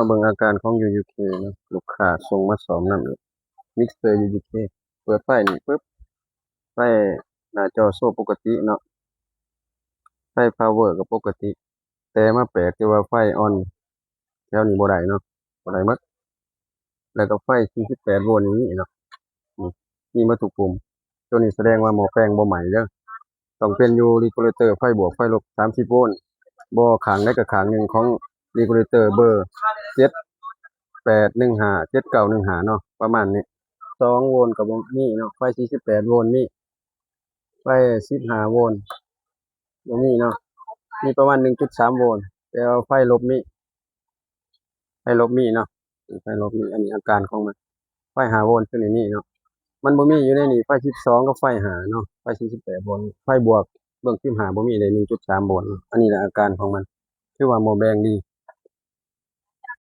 າເບິ່ງອາການຂອງ ຢູຢູເຄ ເນາະ ລູກຄ້າສົ່ງມາສອມນຳອີກ ມິກເຊີ ຢູຢູເຄ ເປີດໄຟນີ້ປຶບ ໄຟໜ້າຈໍໂຊປົກກະຕິເນາະ ໄຟພາວເວີກໍປົກກະຕິ ແຕ່ມາແປກທີ່ວ່າໄຟອອນແຖວນີ້ບໍ່ໄດ້ເນາະ ບໍ່ໄດ້ໝົດ ແລ້ວກໍໄຟສີ່ສິບແປດໂວນນີ້ເນາະ ນີ້ ມີໝົດທຸກປຸ່ມ ໂຕນີ້ສະແດງວ່າໝໍ້ແປງບໍ່ໄໝ້ເດີ ຕ້ອງເປັນຢູ່ເຣກູເລເຕີໄຟບວກໄຟລົບສາມສິບໂວນ ບໍ່ຂ້າງໃດກໍຂ້າງໜຶ່ງຂອງເຣກູເລເຕີເບີເຈັດແປດໜຶ່ງຫ້າ ເຈັດເກົ້າໜຶ່ງຫ້າເນາະ ປະມານນີ້ ສອງໂວນກໍບໍ່ມີເນາະ ໄຟສີ່ສິບແປດໂວນມີ ໄຟສິບຫ້າໂວນບໍ່ມີເນາະ ມີປະມານໜຶ່ງຈຸດສາມໂວນ ແຕ່ວ່າໄຟລົບມີ ໄຟລົບມີເນາະ ໄຟລົບມີ ອັນນີ້ອາການຂອງມັນ ໄຟຫ້າໂວນຄືນີ້ມີເນາະ ມັນບໍ່ມີຢູ່ໃນນີ້ ໄຟສິບສອງກັບໄຟຫ້າເນາະ ໄຟສີ່ສິບແປດໂວນ ໄຟບວກເບື້ອງສິບຫ້າບໍ່ມີເດ້ ໜຶ່ງຈຸດສາມໂວນ ອັນນີ້ແຫຼະອາການຂອງມັນ ຖືວ່າໝໍ້ແປງດີ